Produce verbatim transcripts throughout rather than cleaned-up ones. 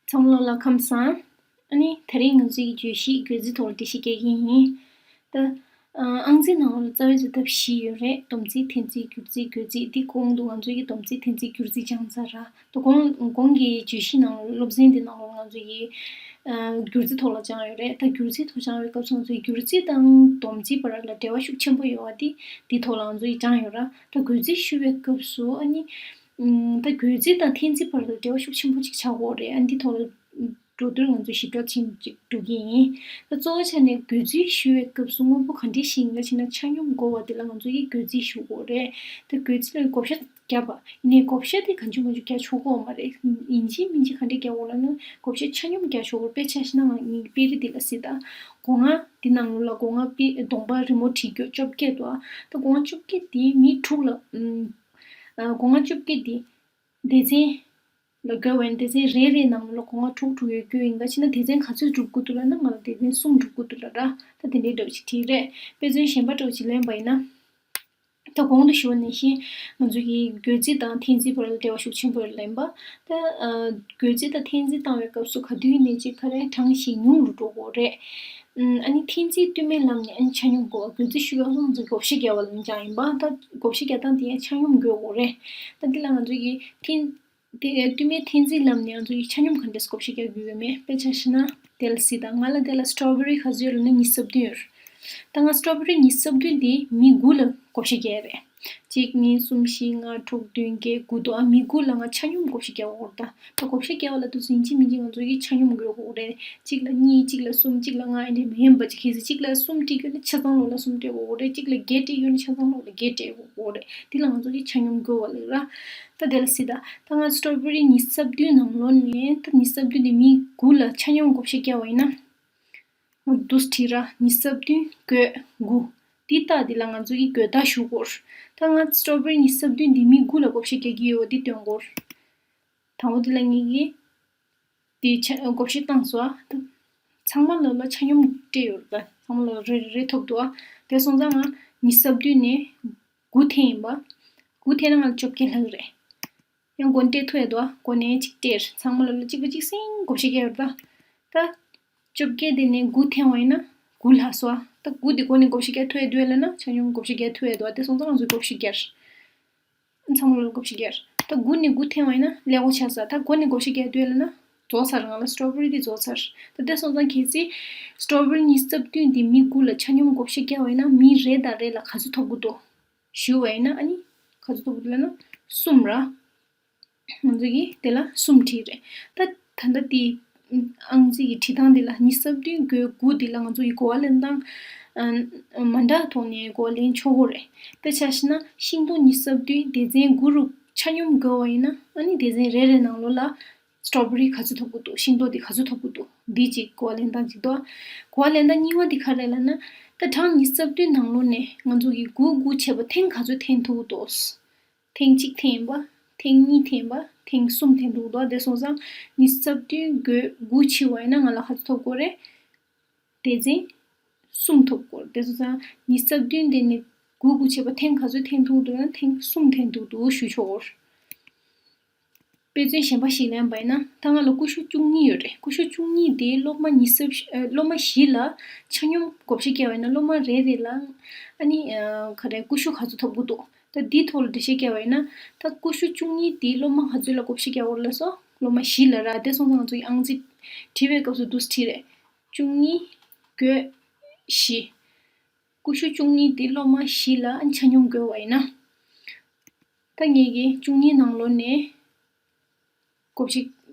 ཚང་མ་ལ་ཁམས་བཟང་། ཨ་ནི་དེ་རིང་ང་ཚོའི་བརྗོད་གཞི་བརྗོད་ཚིག་ཐོག་ལ་འགྲེལ་བཤད་རྒྱག་གི་ཡིན། ད་ཨང་རྩིས་ནང་ལ་རྩ་བའི་རྩིས་ཐབས་བཞི་ཡོད་རེད། སྡོམ་རྩིས། འཐེན་རྩིས། བསྒྱུར་རྩིས། བགོ་རྩིས། འདི་གོང་དུ་ང་ཚོའི་སྡོམ་རྩིས། འཐེན་རྩིས། བསྒྱུར་རྩིས་སྦྱངས་ཚར་ར། ད་གོང་གོང་གི་བརྗོད་གཞི་ནང་ལ་སློབ་ཚན་འདི་ནང་ལ་ང་ཚོ་ཡི་བསྒྱུར་རྩིས་ཐོག་ལ་སྦྱངས་ཡོད་རེད། ད་བསྒྱུར་རྩིས་ཐོག་སྦྱངས་པའི་སྐབས་སུ་ང་ཚོའི་བསྒྱུར་རྩིས་དང་སྡོམ་རྩིས་བར་ལ་འབྲེལ་བ་ཤུགས་ཆེན་པོ་ཡོད་པ་འདི་འདི་ཐོག་ལ་ང་ཚོ་ཡི་སྦྱངས་ཡོད་ར། ད་བགོ་རྩིས་ཞུ་བའི་སྐབས་སུ་ཨ་ནི། ད་བགོ་རྩིས་དང་འཐེན་རྩིས་བར་ལ་འབྲེལ་བ་ཤུགས་ཆེན་པོ་ཅིག་ཆགས་ཀྱི་ཡོད་རེད། ཨ་འདི་ཐོག་ལ་འགྲོ་དུས་ང་ཚོ་ཞིབ་ཕྲ་ཕྱིན་ཅིག་འགྲོ་གི་ཡིན། ད་གཙོ་བོ་ཆ་ནས་བགོ་རྩིས་ཞུ་བའི་སྐབས་སུ་དངོས་པོ་ག་འདྲས་ཤིག་ཡིན་ལ་ཕྱིན་ན་ཆ་སྙོམས་བགོ་བ་དེ་ལ་ང་ཚོ་ཡིས་བགོ་རྩིས་ཞུ་དགོས་རེད། ད་བགོ་རྩིས་ལ་བགོ་བཤའ་བརྒྱབ་པ་ཡིན་ནའི་བགོ་བཤའ་དེ་གང་བྱུང་མང་བྱུང་བརྒྱབ་ཆོག་གི་ཡོད་མ་རེད། ཡིན་གཅིག་མིན་གཅིག་ག་འདྲས་བརྒྱབ་དགོས་ལབ་ན་བགོ་བཤའ་ཆ་སྙོམས་བརྒྱབ་ཆོག་གི་ཡོད་རེད། དཔེ་ཆ་བཞག་ན་ང་ངའི་དཔེ་རིས་འདི་ལ་གཟིགས་དང་། སྒོ་ང་འདི་ནང་ལོགས་ལ་སྒོ་ང་པི་གདོང་པ་རི་མོ་བྲིས་རྒྱུ་བཅོ་བརྒྱད་འདུག་ཨ། ད་སྒོ་ང་བཅོ་བརྒྱད་འདི་མི་དྲུག་ལ། ཨ་སྒོ་ང་བཅོ་བརྒྱད་འདི་སྡེ་ཚན་ལ་བགོས་པ་ཡིན། སྡེ་ཚན་རེ་རེའི་ནང་ལ་སྒོ་ང་དྲུག་དྲུག་ཡོད་རྒྱུ་ཡིན། ག་ཅི་ན་སྡེ་ཚན་ག་ཚོད་སྒྲུབ་དགོས་འདུག་ལབ་ན་ང་ལ་སྡེ་ཚན་གསུམ་སྒྲུབ་དགོས་འདུག་ལབ་ར། ད་དེ་འདྲའི་འདྲ་བོ་ཅིག་བྲིས་རེད། དཔེ་མཚོན་གཞན་པ་འདྲ་བོ་ཅིག་ལེན་པ་ཡིན་ན། ད་གོང་དུ་ཞུས་པ་ནང་བཞིན་ང་ཚོ་གི་བགོ་རྩིས་དང་འཐེན་རྩིས་བར་ལ་འབྲེལ་བ་ཤུགས་ཆེན་པོ་ལེན་པ། ད་ཨ་བགོ་རྩིས་དང་འཐེན་རྩིས་བཏང་བའི་སྐབས་སུ་ག་དུས་ནས་ཅིག་ག་རེ་གྲངས་ཤིག་ཉུང་རུ་འགྲོ་གི་ཡོད་རེད། ཨ་ནི་འཐེན་རྩིས་བསྟུད་མའི་ལམ་ནས་ཨ་ནི་ཆ་སྙོམས་བགོ་བ། བགོ་རྩིས་ཞུ་བའི་ལམ་ཚོ་བགོ་བཤའ་བརྒྱབ་པ་ལ་འཇགས་ཡིན་པ། ད་བགོ་བཤའ་བརྒྱབ་སྟངས་དེ་ཡང་ཆ་སྙོམས་བགོ་དགོས་རེད། ད་འདི་ལ་ང་ཚོ་གི་འཐེན་དེ་བསྟུད་མའི་འཐེན་རྩིས་ལམ་ནས་ང་ཚོ་གི་ཆ་སྙོམས་ག་འདྲས་བགོ་བཤའ་རྒྱག་རྒྱུ་ཡོད་མེད་དཔེ་ཆ་བཞག་ན་དེ་ལ་གཟིགས་དང་། ང་ལ་དེ་ལ་སི་ཊོ་བེ་རི་ག་ཚོད་ཡོད་ལབ་ན་ཉི་ཤུ་རྩ་བདུན་ཡོད། ད་ང་སི་ཊོ་བེ་རི་ཉི་ཤུ་རྩ་བདུན་འདི་མི་དགུ་ལ་བགོ་བཤའ་རྒྱག་ཡ་རེད། གཅིག་གཉིས་གསུམ་བཞི་ལྔ་དྲུག་བདུན་བརྒྱད་དགུ་འདུག་ཨ། མི་དགུ་ལ་ང་ཆ་སྙོམས་བགོ་བཤའ་རྒྱག་དགོས་རེད། ད་ད་བགོ་བཤའ་རྒྱག་པ་ལ་དུས་སུ་ཡིན་གཅིག་མིན་གཅིག་ང་ཚོ་གིས་ཆ་སྙོམས་དགོས་དགོས་རེད། གཅིག་ལ་གཉིས། གཅིག་ལ་གསུམ། གཅིག་ལ་ལྔ། ཨེ་འདྲས་མི་ཡིན་པ་ཅིག་གལ་སྲིད་གཅིག་ལ་གསུམ་སྤྲད་ཡོད་ན་ཆ་ཚང་ལོགས་ལ་གསུམ་སྤྲད་དགོས་རེད། གཅིག་ལ་བརྒྱད་སྤྲད་ཡོད་ན་ཆ་ཚང་ལོགས་ལ་བརྒྱད་སྤྲད་དགོས་རེད། འདི་ལ་ང་ཚོ་གིས་ཆ་སྙོམས་དགོས་པ་ལབ་ར། ད་དེ་ལ་གཟིགས་དང་། ད་ང་སི་ཊོ་བེ་རི་ཉི་ཤུ་རྩ་བདུན་ནང་ལོགས་ནས་ད་ཉི་ཤུ་རྩ་བདུན་འདི་མི་དགུ་ལ་ཆ་སྙོམས་བགོ་བཤའ་བརྒྱབ་པ་ཡིན་ན། འདུག་སེ་བྲིས་ར། ཉི་ཤུ་རྩ་བདུན་བགོས་དགུ། འདི་ལྟ་འདི་ལ་ང་ཚོ་གིས་བགོ་ད་ཞུ་དགོས། ད་ང་སི་ཊོ་བེ་རི་ཉི་ཤུ་རྩ་བདུན་འདི་མི་དགུ་ལ་བགོ་བཤའ་རྒྱག་གི་ཡོད་འདི་སྟོན་དགོས། དང་པོ་འདི་ལ་ངེད་ཀྱིས་འདི་ཆ་བགོ་བཤའ་བཏང་སོང་ཨ། ད་ཚང་མ་ལོགས་ལ་ཆ་སྙོམས་སྤྲད་ཡོད་རེད། ད་ཚང་མ་ལོགས་ལ་རེ་རེ་ཐོབ་འདུག་ཨ། དེ་སོང་ཙང་ང་ཉི་ཤུ་རྩ་བདུན་ནས་དགུ་འཐེན་ཡིན་པ། དགུ་འཐེན་ན་ང་ལ་བཅོ་བརྒྱད་ལྷག་གི་རེད། ཡང་སྒོ་ནས་སྤྲད་ཐུབ་ཡ་འདུག་ཨ། སྒོ་ནས་གཅིག་སྤྲད། ཚང་མ་ལོགས་ལ་གཅིག་པ་གཅིག་སེང་བགོ་བཤའ་རྒྱག་ཡོད་རེད་ད། ད་བཅོ་བརྒྱད་དེ་ནས་དགུ་འཐེན་པ་ཡིན་ན་དགུ་ལྷག་སོང་ཨ། ད་དགུ་དེ་སྒོ་ནས་བགོ་བཤའ་རྒྱག་ཐུབ་ཡ་འདུག་ལབ་ན་ཆ་སྙོམས་བགོ་བཤའ་རྒྱག་ཐུབ་ཡ་འདུག་ཨ། དེ་སོང་ཙང་ང་ཚོས་བགོ་བཤའ་རྒྱག་ཚང་མ་ལོགས་ལ་བགོ་བཤའ་རྒྱག་ད་དགུ་ནས་དགུ་འཐེན་པ་ཡིན་ན་ཀླད་ཀོར་ཆགས་སོང་ཨ། ད་སྒོ་ནས་བགོ་བཤའ་རྒྱག་འདུག་ལབ་ན་རྫོགས་ཚར། ང་ལ་སི་ཊོ་བེ་རི་དེ་རྫོགས་ཚར། ད་དེ་སོང་ཙང་གལ་སྲིད་སི་ཊོ་བེ་རི་ཉི་ཤུ་རྩ་བདུན་དེ་མི་དགུ་ལ་ཆ་སྙོམས་བགོ་བཤའ་རྒྱག་པ་ཡིན་ན་མི་རེ་དང་རེ་ལ་ག་ཚོད་ཐོབ་ཀྱི་འདུག་ཞུ་བ་ཡིན་ན་ཨ་ནི་ག་ཚོད་ཐོབ་ཀྱི་འདུག་ལབ་ན་གསུམ་ར། ང་ཚོ་གིས་དེ་ལ་གསུམ་བྲིས་རེད། ད་ད་ལྟ་དེ་ཨང་རྩིས་ཀྱི་བྲིས་སྟངས་དེ་ལ་ཉི་ཤུ་རྩ་བདུན་བགོས་དགུ་དེ་ལ་ང་ཚོ་ཡི་གོ་བ་ལེན་སྟངས་མ་འདྲ་ཐོག་ནས་གོ་བ་ལེན་ཆོག་གི་རེད། དཔེ་ཆ་བཞག་ན་ཤིང་སྡོང་ཉི་ཤུ་རྩ་བདུན་སྡེ་ཚན་དགུ་རུ་ཆ་སྙོམས་བགོས་པ་ཡིན་ན་ཨ་ནི་སྡེ་ཚན་རེ་རེ་ནང་ལོགས་ལ་སི་ཊོ་བེ་རི་ག་ཚོད་ཐོབ་ཀྱི་འདུག་ཤིང་ཏོག་དེ་ག་ཚོད་ཐོབ་ཀྱི་འདུག་འདི་གཅིག་གོ་བ་ལེན་སྟངས་གཅིག་འདུག་གོ་བ་ལེན་སྟངས་གཉིས་པ་དེ་ག་རེ་ལབ་ན། ད་གྲངས་ཉི་ཤུ་རྩ་བདུན་ནང་ལོགས་ནས་ང་ཚོ་གིས་དགུ་དགུ་བྱས་པ་ཐེངས་ག་ཚོད་འཐེན་ཐུབ་ཀྱི་འདུག་ཐེངས་གཅིག་འཐེན་པ། ཐེངས་གཉིས་འཐེན་པ། ཐེངས་གསུམ་འཐེན་ཐུབ་ཀྱི་འདུག་དེ་སོང་ཙང་ཉི་ཤུ་རྩ་བདུན་བགོས་དགུ་བྱས་པ་ཡིན་ན་ང་ལ་ག་ཚོད་ཐོབ་ཀྱི་རེད། སྡེ་ཚན་གསུམ་ཐོབ་ཀྱི་རེད། དེ་སོང་ཙང་ཉི་ཤུ་རྩ་བདུན་དེ་ནས་དགུ་དགུ་བྱས་པ་ཐེངས་ག་ཚོད་འཐེན་ཐུབ་འདུག་ན་ཐེངས་གསུམ་འཐེན་ཐུབ་འདུག་ཞུ་ཆོག་གི་རེད། དཔེ་མཚོན་གཞན་པ་ཞིག་ལེན་པ་ཡིན་ན། ད་ང་ལ་ཀུ་ཤུ་བཅུ་གཉིས་ཡོད་རེད། ཀུ་ཤུ་བཅུ་གཉིས་དེ་སློབ་མ་ཉི་ཤུ། ཨ། སློབ་མ་བཞི་ལ་ཆ་སྙོམས་བགོ་བཤའ་བརྒྱབ་པ་ཡིན་ན་སློབ་མ་རེ་རེ་ལ་ཨ་ནི། ཨ། ག་རེ་ཀུ་ཤུ་ག་ཚོད་ཐོབ་ཀྱི་འདུག་ད་འདིའི་ཐོག་ལ་འགྲེལ་བཤད་བརྒྱབ་པ་ཡིན་ན། ད་ཀུ་ཤུ་བཅུ་གཉིས་དེ་སློབ་མ་ག་ཚོད་ལ་བགོ་བཤའ་བརྒྱབ་ཡོད་ལབ་སོང་། སློབ་མ་བཞི་ལ་ར། དེ་སོང་ཙང་ང་ཚོ་ཡི་ཨང་རྩིས་བྲིས་པའི་སྐབས་སུ་འདུག་སེ་བྲིས་རེད། བཅུ་གཉིས་བགོས་བཞི། ཀུ་ཤུ་བཅུ་གཉིས་དེ་སློབ་མ་བཞི་ལ་ཨ་ནི་ཆ་སྙོམས་བགོས་པ་ཡིན་ན། ད་ངེད་ཀྱིས་བཅུ་གཉིས་ནང་ལོགས་ནས་བགོ་བཤའ་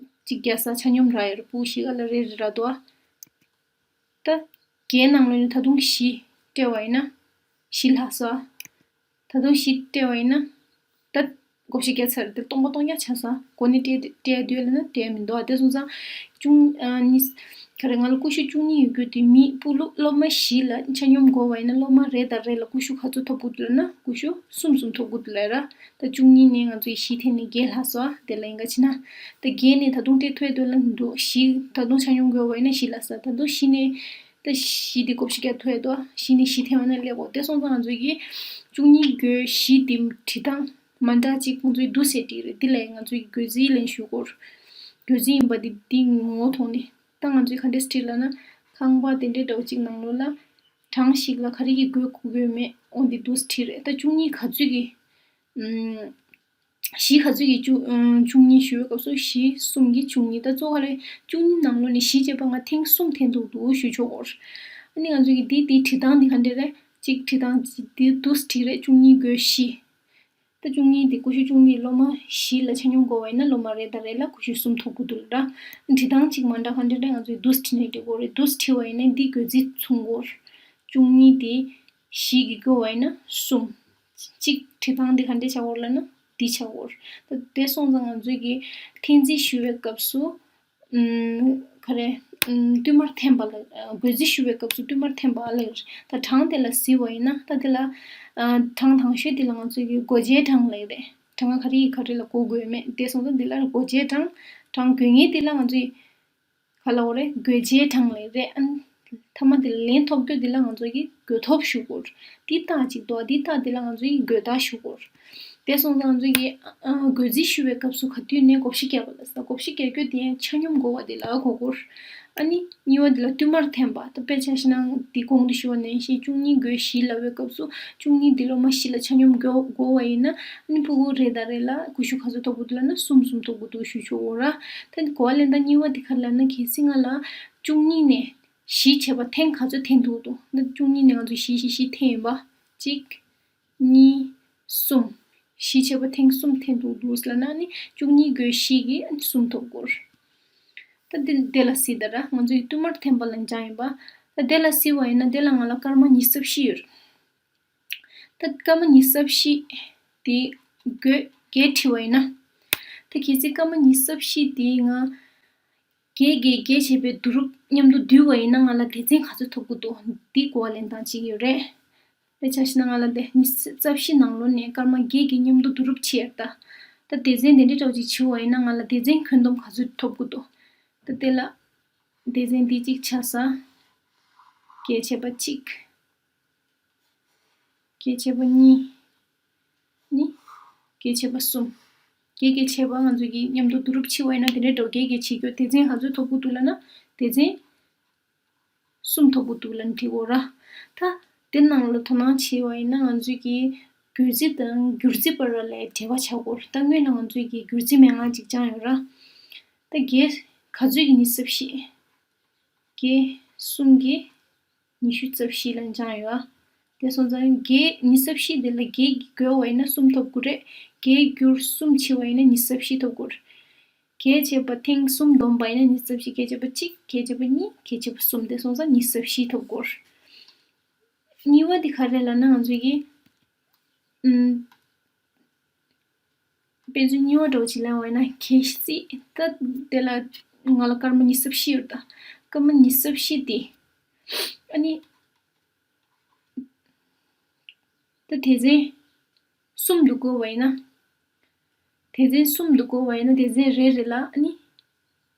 གཅིག་བརྒྱབ་ས་ཆ་སྙོམས་རག་ཡོད་རེད། ཕྲུ་གུ་བཞི་ག་ལ་རེ་རེ་རག་འདུག་ཨ། ད་བརྒྱད་ནང་ལོགས་ནས་ད་དུང་བཞི་སྤྲད་པ་ཡིན་ན་བཞི་ལྷག་སོང་ཨ། ད་དུང་བཞི་སྤྲད་པ་ཡིན་ན་ད་བགོ་བཤའ་བརྒྱབ་ཚར་རེད། དེ་སྟོང་པ་སྟོང་རྐྱང་ཆགས་སོང་ཨ། སྒོ་ནས་སྤྲད་སྤྲད་འདོད་ལབ་ན་སྤྲད་མི་འདུག་ཨ། དེ་སོང་ཙང་བཅུ་ཨ་གཉིས། ག་རེ། ང་ལ་ཀུ་ཤུ་བཅུ་གཉིས་ཡོད་རྒྱུ་དེ་མི་ཕྲུ་གུ་སློབ་མ་བཞི་ལ་ཆ་སྙོམས་བགོས་པ་ཡིན་ན་སློབ་མ་རེ་དང་རེ་ལ་ཀུ་ཤུ་ག་ཚོད་ཐོབ་ཀྱི་འདུག་ལབ་ན་ཀུ་ཤུ་གསུམ་གསུམ་ཐོབ་ཀྱི་འདུག་ལབ་ར། ད་བཅུ་གཉིས་ནས་ང་ཚོས་བཞི་འཐེན་ནས་བརྒྱད་ལྷག་སོང་ཨ། དེ་ལ་ཡིན་ག་ཕྱིན་ན། ད་བརྒྱད་ནས་ད་དུང་སྤྲད་ཐུབ་ཡ་འདུག་ལབ་ན་འདུག་བཞི་ད་དུང་ཆ་སྙོམས་བགོས་པ་ཡིན་ན་བཞི་ལྷག་སོང་། ད་དུང་བཞི་ནས་ད་བཞི་དེ་བགོ་བཤའ་རྒྱག་ཐུབ་ཡ་འདུག་བཞི་ནས་བཞི་འཐེན་པ་ན་ཀླད་ཀོར། དེ་སོང་ཙང་ང་ཚོས་ཀྱིས་བཅུ་གཉིས་བགོས་བཞི་དེ་བྲིས་སྟངས་མ་འདྲ་ཅིག་ང་ཚོས་འདུག་སེ་བྲིས་རེད། འདི་ལ་ཡང་ང་ཚོས་ཀྱིས་བགོ་རྩིས་ལེན་ཞུ་དགོས། བགོད་རྩིས་ཡིན་པ་འདི་འདི་ངོ་བོ་མཐོང་ནས། ད་ང་ཚོས་ག་འདྲས་བྲིས་ལབ་ན། ཁང་པ་དེ་འདྲའི་འདྲ་བོ་གཅིག་ནང་ལོགས་ལ་གྲངས་ཤིག་ལ་ག་རེ་གིས་བགོད་དགོས་མེད། འོ་འདི་འདུག་སེ་བྲིས་རེད། ད་བཅུ་གཉིས་ག་ཚོད་ཀྱི། ཨམ། བཞི་ག་ཚོད་ཀྱི་བཅུ་ཨམ། བཅུ་གཉིས་ཞུ་བའི་སྐབས་སུ་བཞི་གསུམ་གྱིས་བཅུ་གཉིས། ད་གཙོ་བོ་ག་རེ། བཅུ་གཉིས་ནང་ལོགས་ནས་བཞི་བྱས་པ་ང་ཐེངས་གསུམ་འཐེན་འདུག་འདུག་ཞུ་ཆོག་གོ། ཨ་ནི་ང་ཚོ་གི་འདི་འདི་བྲིས་སྟངས་འདི་ག་འདྲས་རེད། གཅིག་བྲིས་སྟངས་འདི་འདུག་སེ་བྲིས་རེད། བཅུ་གཉིས་བགོད་བཞི། ད་བཅུ་གཉིས་དེ་ཀུ་ཤུ་བཅུ་གཉིས་སློབ་མ་བཞི་ལ་ཆ་སྙོམས་བགོ་བ་ཡིན་ན་སློབ་མ་རེ་དང་རེ་ལ་ཀུ་ཤུ་གསུམ་ཐོབ་དགོས་འདུག་ལ། ད་བྲིས་སྟངས་གཅིག་མ་འདྲ་ག་འདྲ་འདྲ་ང་ཚོས་འདུག་སེ་བྲིས་ནས་བྲིས་དགོས་རེད། འདུག་སེ་བྲིས་པ་ཡིན་ན་འདི་བགོད་རྩིས་མཚུངས་དགོས། བཅུ་གཉིས་དེ་བཞི་གིས་བགོས་པ་ཡིན་ན་གསུམ། གཅིག་བྲིས་སྟངས་འདི་ག་འདྲ་ཆགས་ཡོད་ལབ་ན་འདི་ཆགས་ཡོད། ད་དེ་སོང་ཙང་ང་ཚོས་ཀྱི་འཐེན་རྩིས་ཞུ་བའི་སྐབས་སུ། ཨམ། ག་རེ། ཨམ། བསྟུད་མར་འཐེན་པ་ལ། ཨ། བགོད་རྩིས་ཞུ་བའི་སྐབས་སུ་བསྟུད་མར་འཐེན་པ་ལབ་ཀྱི་རེད། ད་གྲངས་དེ་ལ་གཟིགས་པ་ཡིན་ན་ད་དེ་ལ། ཨ། གྲངས་དང་ཤོས་དེ་ལ་ང་ཚོས་ཀྱི་བགོ་བྱའི་གྲངས་ལབ་ཀྱི་རེད། གྲངས་ཀ་ག་རེ་ཡིས་ག་རེ་ལ་བགོ་དགོས་མེད། དེ་སོང་ཙང་འདི་ལ་བགོ་བྱའི་གྲངས། གྲངས་བགོ་མཁན་དེ་ལ་ང་ཚོས་ག་ལབ་དགོས་རེད། བགོ་བྱའི་གྲངས་ལབ་ཀྱི་རེད། ཨ། མཐའ་མ་དེ་ལ་ལན་ཐོབ་རྒྱུ་དེ་ལ་ང་ཚོ་གིས་བགོ་ཐོབ་ཞུ་དགོས། འདི་རྟགས་གཅིག་འདུག་འདི་རྟགས་དེ་ལ་ང་ཚོ་གིས་བགོ་རྟགས་ཞུ་དགོས། དེ་སོང་ཙང་ང་ཚོ་གིས། ཨ། བགོ་རྩིས་ཞུ་བའི་སྐབས་སུ་ག་དུས་ནས་བགོ་བཤའ་བརྒྱབ་པ་ལ་ཟེར། བགོ་བཤའ་བརྒྱབ་རྒྱུ་དེ་ཡང་ཆ་སྙོམས་བགོ་བ་དེ་ལ་གོ་དགོས། ཨ་ནི་གཉིས་པ་དེ་ལ་བསྟུད་མར་འཐེན་པ། ད་དཔེ་ཆ་བཞག་ན་འདི་གོང་དུ་ཞུས་པ་ནང་བཞིན་བཅུ་གཉིས་བགོས་བཞི་ལབ་པའི་སྐབས་སུ་བཅུ་གཉིས་འདི་སློབ་མ་བཞི་ལ་ཆ་སྙོམས་བགོ་བ་ཡིན་ན། ཨ་ནི་ཕྲུ་གུ་རེ་དང་རེ་ལ་ཀུ་ཤུ་ག་ཚོད་ཐོབ་དགོས་འདུག་ལབ་ན་གསུམ་གསུམ་ཐོབ་དགོས་འདུག་ཞུ་ཆོག་གོ་ར། ད་གོ་བ་ལེན་སྟངས་གཉིས་པ་དེ་ག་རེ་ལབ་ན། གལ་སྲིད་ང་ལ་བཅུ་གཉིས་ནས་བཞི་བྱས་པ་ཐེངས་ག་ཚོད་འཐེན་ཐུབ་འདུག་ད་བཅུ་གཉིས་ནས་ང་ཚོ་བཞི་བཞི་བཞི་འཐེན་ཡིན་པ། གཅིག་གཉིས། གསུམ། བཞི་བྱས་པ་ཐེངས་གསུམ་འཐེན་ཐུབ་འདུག་ལབ་ན་ནི་བཅུ་གཉིས་བགོས་བཞི་གིས་གསུམ་ཐོབ་དགོས། ད་འདི་དེ་ལ་གཟིགས་ད་ར། ང་ཚོ་ཡི་བསྟུད་མར་འཐེན་པ་ལ་སྦྱངས་ཡིན་པ། ད་དེ་ལ་གཟིགས་པ་ཡིན་ན་དེ་ལ་ང་ལ་སྐར་མ་ཉི་ཤུ་རྩ་བཞི་ཡོད་རེད། ད་སྐར་མ་ཉི་ཤུ་རྩ་བཞི་དེ་བགོས་བརྒྱད་བྲིས་པ་ཡིན་ན། ད་གལ་སྲིད་སྐར་མ་ཉི་ཤུ་རྩ་བཞི་དེ་ང་བརྒྱད་བརྒྱད་བརྒྱད་བྱས་པའི་བསྡུ་རུབ་མཉམ་དུ་བསྡུས་པ་ཡིན་ན་ང་ལ་སྡེ་ཚན་ག་ཚོད་ཐོབ་ཀྱི་འདུག་འདི་གོ་བ་ལེན་སྟངས་གཅིག་ཡོད་རེད། དཔེ་ཆ་བཞག་ན་ང་ལ་དེ་ཉི་ཤུ་རྩ་བཞི་ནང་ལོགས་ནས་སྐར་མ་བརྒྱད་ཀྱི་མཉམ་དུ་བསྡུ་རུབ་བྱས་ཡོད་ད། ད་སྡེ་ཚན་དེ་འདྲའི་འདྲ་བོ་ཅིག་བྱས་པ་ཡིན་ན་ང་ལ་སྡེ་ཚན་ཁྱོན་བསྡོམས་ག་ཚོད་ཐོབ་ཀྱི་འདུག་ད་དེ་ལ་སྡེ་ཚན་འདི་གཅིག་ཆ་བཞག་བརྒྱད་བྱས་པ་གཅིག་བརྒྱད་བྱས་པ་གཉིས། ནི། བརྒྱད་བྱས་པ་གསུམ། བརྒྱད་བརྒྱད་བྱས་པ་ང་ཚོ་གིས་མཉམ་དུ་བསྡུ་རུབ་བྱས་པ་ཡིན་ན་དེ་འདྲའི་འགྲོ་བརྒྱད་བརྒྱད་བྱེད་རྒྱུ་སྡེ་ཚན་ག་ཚོད་ཐོབ་ཀྱི་འདུག་ལབ་ན་སྡེ་ཚན་གསུམ་ཐོབ་ཀྱི་འདུག་ལབ་ནས་བྲིས་དགོས་ར། ད་དེ་ནང་ལ་དོ་སྣང་བྱས་པ་ཡིན་ན་ང་ཚོ་གིས་བགོ་རྩིས་དང་སྒྱུར་རྩིས་བར་ལ་འབྲེལ་བ་ཆགས་ཀྱི་ཡོད་རེད། ད་སྔོན་ལ་ང་ཚོ་གིས་སྒྱུར་རྩིས་མན་ངག་ཅིག་སྦྱངས་ཡོད་ར། ད་བརྒྱད་ག་ཚོད་ཀྱིས་ཉི་ཤུ་རྩ་བཞི། བརྒྱད་གསུམ་གྱིས་ཉི་ཤུ་རྩ་བཞི་ལ་སྦྱངས་ཡོད། དེ་སོང་ཙང་བརྒྱད་ཉི་ཤུ་རྩ་བཞི་དེ་ལ་བརྒྱད་ཀྱིས་བགོས་པ་ཡིན་ན་གསུམ་ཐོབ་དགོས་རེད། བརྒྱད་བསྒྱུར་གསུམ་བྱས་པ་ཡིན་ན་ཉི་ཤུ་རྩ་བཞི་ཐོབ་དགོས་རེད། བརྒྱད་བྱས་པ་ཐེངས་གསུམ་བསྡོམས་པ་ཡིན་ན་ཉི་ཤུ་རྩ་བཞི། བརྒྱད་བྱས་པ་གཅིག་བརྒྱད་བྱས་པ་གཉིས། བརྒྱད་བྱས་པ་གསུམ། དེ་སོང་ཙང་ཉི་ཤུ་རྩ་བཞི་ཐོབ་དགོས་རེད། གཉིས་པ་དེ་ག་རེ་ལབ་ན་ང་ཚོ་གིས། ཨུམ། དཔེ་མཚོན་གཉིས་པ་འདྲ་བོ་ཅིག་ལེན་པ་ཡིན་ན། གལ་སྲིད་ད་དེ་ལ་ང་ལ་སྐར་མ་ཉི་ཤུ་རྩ་བཞི་ཡོད་ད། སྐར་མ་ཉི་ཤུ་རྩ་བཞི་དེ། ཨ་ནི། ད་སྡེ་ཚན་གསུམ་དུ་བགོས་པ་ཡིན་ན། སྡེ་ཚན་གསུམ་དུ་བགོས་པ་ཡིན་ན་སྡེ་ཚན་རེ་རེ་ལ་ཨ་ནི།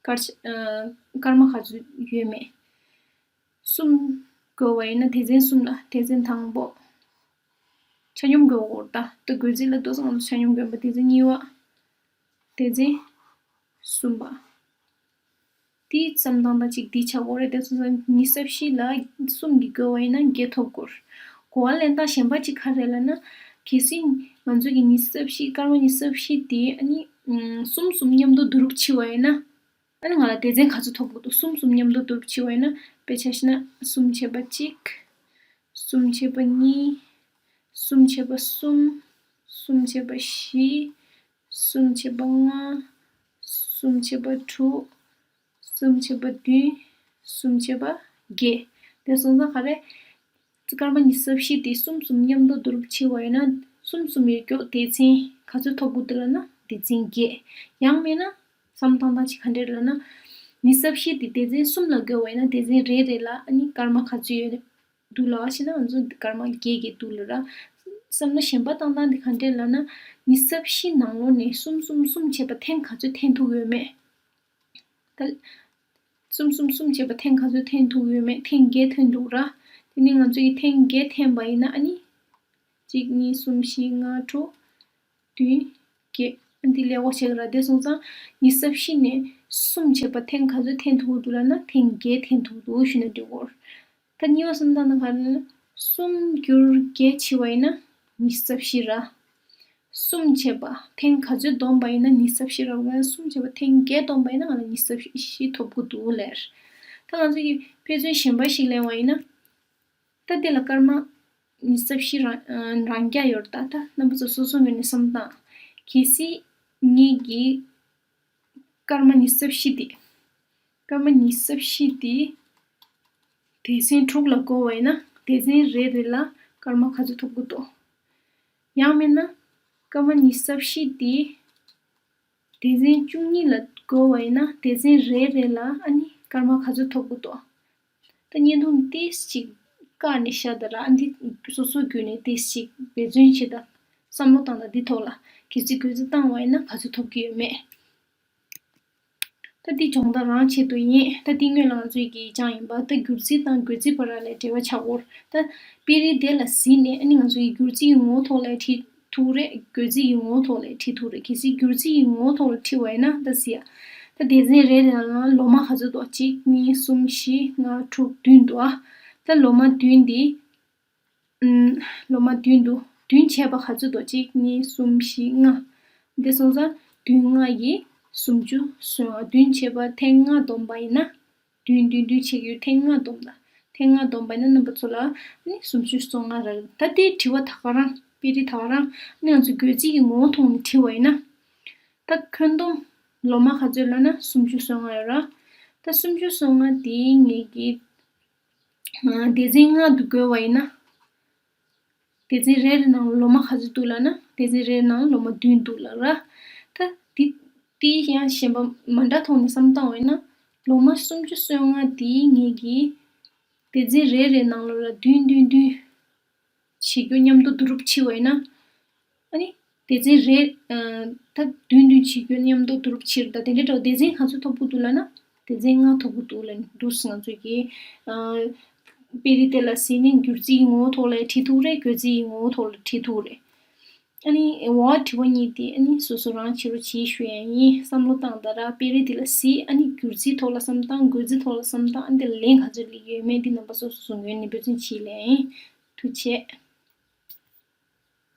སྐར་ཆ། ཨ། སྐར་མ་ག་ཚོད་ཡོད་མེད། གསུམ་བགོས་པ་ཡིན་ན་སྡེ་ཚན་གསུམ་ལ་སྡེ་ཚན་དང་པོ། ཆ་སྙོམས་བགོས་པ་ད། ད་བགོ་རྩིས་ལ་ལྟོས་སོང་ང་ཚོ་ཆ་སྙོམས་བགོས་པ་སྡེ་ཚན་གཉིས་པ། སྡེ་ཚན་གསུམ་པ། དེའི་བསམ་སྟངས་དང་གཅིག་འདི་ཆགས་ཀྱི་ཡོད་རེད། དེ་སོང་ཙང་ཉི་ཤུ་རྩ་བཞི་ལ་གསུམ་གྱིས་བགོས་པ་ཡིན་ན་བརྒྱད་ཐོབ་ཀྱི་ཡོད་རེད། གོ་བ་ལེན་སྟངས་གཞན་པ་གཅིག་ག་རེ་རེད་ལབ་ན། གལ་སྲིད་ང་ཚོ་གི་ཉི་ཤུ་རྩ་བཞི། སྐར་མ་ཉི་ཤུ་རྩ་བཞི་དེ་ཨ་ནི་གསུམ་གསུམ་མཉམ་དུ་བསྡུ་རུབ་བྱས་པ་ཡིན་ན། ཨ་ནི་ང་ལ་སྡེ་ཚན་ག་ཚོད་ཐོབ་ཀྱི་འདུག་གསུམ་གསུམ་མཉམ་དུ་བསྡུ་རུབ་བྱས་པ་ཡིན་ན། དཔེ་ཆ་བཞག་ན་གསུམ་བྱས་པ་གཅིག་གསུམ་བྱས་པ་གཉིས། གསུམ་བྱས་པ་གསུམ། གསུམ་བྱས་པ་བཞི། གསུམ་བྱས་པ་ལྔ། གསུམ་བྱས་པ་དྲུག་གསུམ་བྱས་པ་བདུན། གསུམ་བྱས་པ་བརྒྱད། དེ་སོང་ཙང་ག་རེ། སྐར་མ་ཉི་ཤུ་རྩ་བཞི་དེ་གསུམ་གསུམ་མཉམ་དུ་བསྡུ་རུབ་བྱས་པ་ཡིན་ན་གསུམ་གསུམ་ཡོད་རྒྱུ་སྡེ་ཚན་ག་ཚོད་ཐོབ་ཀྱི་འདུག་ལབ་ན་སྡེ་ཚན་བརྒྱད། ཡང་མིན་ན་བསམ་བློ་བཏང་སྟངས་ཅིག་ག་འདྲས་ལབ་ན། ཉི་ཤུ་རྩ་བཞི་དེ་སྡེ་ཚན་གསུམ་ལ་བགོས་པ་ཡིན་ན་སྡེ་ཚན་རེ་རེ་ལ་ཨ་ནི་སྐར་མ་ག་ཚོད་ཡོད་འདུག་ལབ་པ་ཞིག་ན་ང་ཚོ་སྐར་མ་བརྒྱད་བརྒྱད་འདུག་ལབ་ར། བསམ་བློ་གཞན་པ་བཏང་སྟངས་དེ་ག་འདྲས་ལབ་ན། ཉི་ཤུ་རྩ་བཞི་ནང་ལོགས་ནས་གསུམ་གསུམ་གསུམ་བྱས་པ་ཐེངས་ག་ཚོད་འཐེན་ཐུབ་ཡོད་མེད། ད། གསུམ་གསུམ་གསུམ་བྱས་པ་ཐེངས་ག་ཚོད་འཐེན་ཐུབ་ཡོད་མེད། ཐེངས་བརྒྱད་འཐེན་འདུག་ར། དེ་ནས་ང་ཚོ་གིས་ཐེངས་བརྒྱད་འཐེན་པ་ཡིན་ན་ཨ་ནི། གཅིག་གཉིས་གསུམ་བཞི་ལྔ་དྲུག་བདུན་བརྒྱད། ཨ་ནི་འདི་ཀླད་ཀོར་བྱེད་ཀྱི་ར། དེ་སོང་ཙང་ཉི་ཤུ་རྩ་བཞི་ནས་ གསུམ་བྱས་པ་ཐེངས་ག་ཚོད་འཐེན་ཐུབ་ཀྱི་འདུག་ལབ་ན་ཐེངས་བརྒྱད་འཐེན་ཐུབ་ཀྱི་འདུག་ཞུས་ན་འགྲིག་གི་རེད། ད་གཉིས་པ་བསམ་བཏང་ན་ག་རེ་ལབ་ན། གསུམ་བསྒྱུར་བརྒྱད་བྱས་པ་ཡིན་ན་ཉི་ཤུ་རྩ་བཞི་རེད། གསུམ་བྱས་པ་ཐེངས་ག་ཚོད་བསྡོམས་པ་ཡིན་ན་ཉི་ཤུ་རྩ་བཞི་རེད། གསུམ་བྱས་པ་ཐེངས་བརྒྱད་བསྡོམས་པ་ཡིན་ན་ང་ལ་ཉི་ཤུ་རྩ་བཞི་ཐོབ་ཀྱི་འདུག་ལབ། ད་ང་ཚོ་གིས་དཔེ་མཚོན་གཞན་པ་ཞིག་ལེན་པ་ཡིན་ན། ད་དེ་ལ་སྐར་མ་ཉི་ཤུ་རྩ་བཞི་རང་རང་རྐྱ་ཡོད་རེད། ད་ད་རྣམ་པ་ཚོ་སོ་སོ་ངོས་ནས་བསམ་བཏང་། གལ་སྲིད་ངེད་ཀྱིས་སྐར་མ་ཉི་ཤུ་རྩ་བཞི་དེ། སྐར་མ་ཉི་ཤུ་རྩ་བཞི་དེ་སྡེ་ཚན་དྲུག་ལ་བགོས་པ་ཡིན་ན་སྡེ་ཚན་རེ་རེ་ལ་སྐར་མ་ག་ཚོད་ཐོབ་ཀྱི་འདུག་ཡང་མིན་ན་སྐར་མ་ཉི་ཤུ་རྩ་བཞི་དེ་སྡེ་ཚན་བཅུ་གཉིས་ལ་བགོས་པ་ཡིན་ན་སྡེ་ཚན་རེ་རེ་ལ་ཨ་ནི་སྐར་མ་ག་ཚོད་ཐོབ་ཀྱི་འདུག་ད་བརྙན་ཐུང་ཏོག་ཙམ་ཅིག་བཀག་ནས་བཞག་དང་། ཨ་འདི་སོ་སོ་བརྒྱུད་ནས་ཏོག་ཙམ་ཅིག་འབད་བརྩོན་བྱེད་དང་། བསམ་བློ་བཏང་དང་། འདི་ཐོག་ལ་གལ་སྲིད་བགོ་རྩིས་བཏང་བ་ཡིན་ན་ག་ཚོད་ཐོབ་ཀྱི་ཡོད་མེད། ད་འདི་སྦྱོང་བརྡར་རང་ཆེད་དུ་ཡིན། ད་འདི་སྔོན་ལ་ང་ཚོས་ཀྱིས་སྦྱངས་ཡིན་པ། ད་བགོ་རྩིས་དང་བགོ་རྩིས་བར་ལ་འབྲེལ་བ་ཆགས་ཡོད་རེད། ད་དཔེ་རིས་དེ་ལ་གཟིགས་ནས་ཨ་ནི་ང་ཚོ་ཡིས་བགོ་རྩིས་ཀྱི་ངོ་བོ་ཐོག་ལ་བྲིས་ཐུབ་རེད། བགོ་རྩིས་ཀྱི་ངོ་བོ་ཐོག་ལ་བྲིས་ཐུབ་རེད། གལ་སྲིད་བགོ་རྩིས་ཀྱི་ངོ་བོ་ཐོག་ལ་བྲིས་པ་ཡིན་ན་ད་གཟིགས་ཡ། ད་སྡེ་ཚན་རེ་རེ་ནང་ལོ་མ་ག་ཚོད་འདུག་གཅིག་གཉིས་གསུམ་བཞི་ལྔ་དྲུག་བདུན་འདུག་ཨ། ད་ལོ་མ་བདུན་འདི། ཨུམ། ལོ་མ་བདུན་འདུག་བདུན་བྱས་པ་ག་ཚོད་འདུག་གཅིག་གཉིས་གསུམ་བཞི་ལྔ། འདི་སོང་ཙང་བདུན་ལྔ་ཡི་སུམ་ཅུ་སོ་ལྔ། བདུན་བྱས་པ་ཐེངས་ལྔ་བསྡོམས་པ་ཡིན་ན། བདུན་བདུན་བདུན་བྱེད་ཀྱི་ཡོད། ཐེངས་ལྔ་བསྡོམས་དང་། ཐེངས་ལྔ་བསྡོམས་པ་ཡིན་ན་རྣམ་པ་ཚོ་ལ་ནི་སུམ་ཅུ་སོ་ལྔ་རག་ད་དེ་དྲི་བ་ད་ག་རང་། དཔེ་རིས་ད་ག་རང་ནི་ང་ཚོ་བགོ་རྩིས་ཀྱི་ངོ་བོ་ཐོག་ནས་བྲིས་པ་ཡིན་ན། ད་ཁྱོན་བསྡོམས་ལོ་མ་ག་ཚོད་ལབ་ན་སུམ་ཅུ་སོ་ལྔ་ཡོད་ར། ད་སུམ་ཅུ་སོ་ལྔ་དེ་ངེད་ཀྱིས་སྡེ་ཚན་ལྔ་དུ་བགོས་པ་ཡིན་ན། སྡེ་ཚན་རེ་རེ་ནང་ལོ་མ་ག་ཚོད་འདུག་ལབ་ན། སྡེ་ཚན་རེ་རེ་ནང་ལོ་མ་བདུན་འདུག་ལབ་ར། ད་འདི་འདི་ཡང་གཞན་པ་མ་འདྲ་ཐོག་ནས་བསམ་བཏང་བ་ཡིན་ན། ལོ་མ་སུམ་ཅུ་སོ་ལྔ་འདི་ངེད་ཀྱིས་སྡེ་ཚན་རེ་རེ་ནང་ལོ་ལ་བདུན་བདུན་བདུན་བྱེད་རྒྱུ་མཉམ་དུ་བསྡུ་རུབ་བྱས་པ་ཡིན་ན། ཨ་ནི་སྡེ་ཚན་རེ། ཨ། ད་བདུན་བདུན་བྱེད་རྒྱུ་མཉམ་དུ་བསྡུ་རུབ་བྱས་རེད། ད་དེ་འདྲའི་འདྲ་བོ་སྡེ་ཚན་ག་ཚོད་ཐོབ་ཀྱི་འདུག་ལབ་ན། སྡེ་ཚན་ལྔ་ཐོབ་ཀྱི་འདུག་ལབ་འདུག་སེ་ང་ཚོས་ཀྱིས། ཨ། དཔེ་རིས་དེ་ལ་གཟིགས་ནས་བསྒྱུར་རྩིས་ཀྱི་ངོ་བོ་ཐོག་ལ་བྲིས་ཐུབ་རེད། བགོ་རྩིས་ཀྱི་ངོ་བོ་ཐོག་ལ་བྲིས་ཐུབ་རེད། ཨ་ནི་འོ་དྲི་བ་གཉིས་དེ་ཨ་ནི་སོ་སོ་རང་བྱེད་རོགས་བྱེད་ཞུ་ཡ་ཡིན། བསམ་བློ་བཏང་དང་ར། དཔེ་རིས་དེ་ལ་གཟིགས། ཨ་ནི་བསྒྱུར་རྩིས་ཐོག་ལ་བསམ་བཏང་། བགོ་རྩིས་ཐོག་ལ་བསམ་བཏང་། ཨ་ནི་དེ་ལ་ལན་ག་ཚོད་སླེབས་ཡོད་མེད་འདི་རྣམ་པ་སོ་སོ་སོ་ངོས་ནས་འབད་བརྩོན་བྱེད་ལེ་ཡིན། ཐུགས་རྗེ་ཆེ།